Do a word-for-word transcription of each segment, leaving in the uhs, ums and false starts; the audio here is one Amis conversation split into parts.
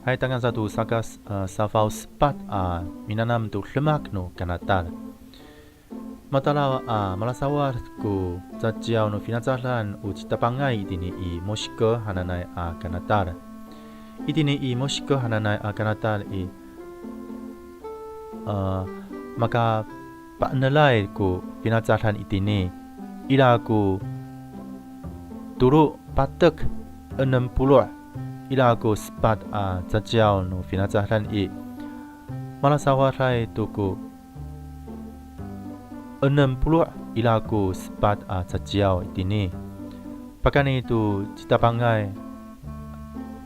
Hay, tangasa to saka, eh, safaw sepat a minanam to demak no kanatal. Matalaw a malasawad ko caciyaw no finacadan o citapangay itini i Mosiko hananay a kanatal. Itini i Mosiko hananay a kanatal i, eh, maka pa'enelay ko finacadan itini, ira ko tolo patek enem polo', ira ko sepat a caciyaw no finacadan i, malasawaday to ko enem polo' ira ko sepat a caciyaw itini. Pakayni to citapangay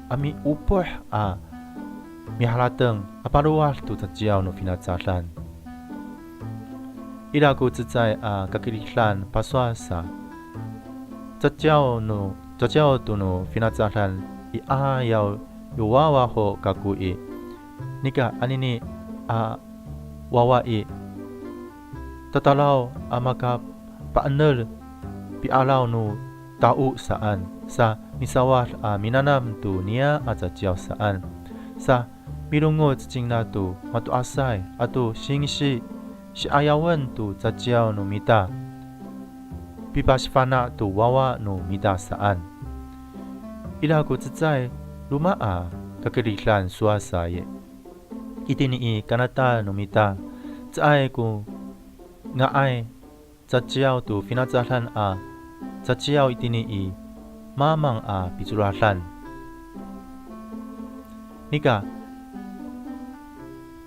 a mi'opoh a miharateng a palowad to caciyaw no finacadan. Ira ko cecay a kakeridan pasowal sa, caciyaw no, caciyaw to no finacadan i 'ayaw yo wawa ho kako i, nika anini a wawa i, tatalaw a makapa'enel pi'araw no tao saan, sa misawad a minanam to niyah a caciyaw saan, sa milongoc cingra to mato'asay ato singsi si'ayawen to caciyaw no mita, pipasifana' to wawa no mita saan. Ira ko cecay roma a kakeridan sowal sa i, itini i kanatal no mita, caay ko nga'ay caciyaw to finacadan a caciyaw itini i mamang a picodadan. Nika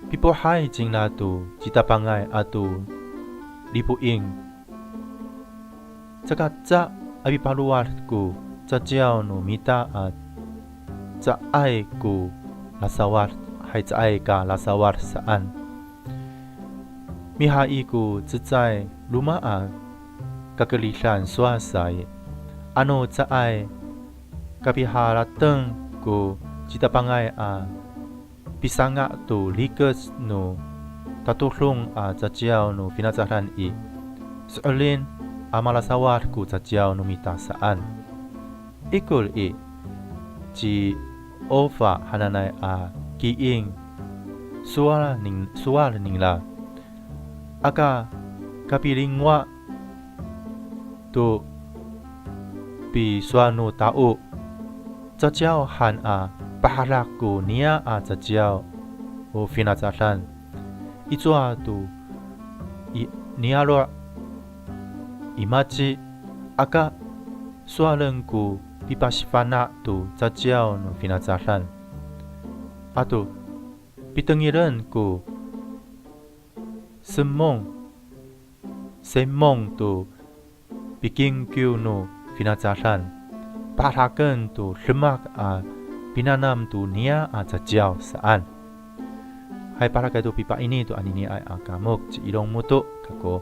pipohay cingra to citapangay ato lipoing. Caka ca a pipalowad ko caciyaw no mita a caay ko lasawad, hay caay ka lasawad saan. Mihay ko cecay roma a kakeridan sowal sa i, ano caay kapiharateng ko citapangay a pisanga' to rikec no tatodong a caciyaw no finacadan i, so'elin a malasawad ko caciyaw no mita saan. Ikor i, ci Ofa hananay a kiing sowal nin-, sowal ningra, aka kapilingwa to pisowal no tao, caciyaw han a pahadak ko niyah a caciyaw o finacadan. Icowa to i niyaro' i maci, aka sowalen ko pipasifana' to caciyaw no finacadan. Ato pitengilen ko semong, semong to pikingkiw no finacadan, pahadaken to demak a pinanam to niyah a caciyaw saan. Hay, pahadakay to pipaini to aniniay a kamok ci Ilong Moto kako.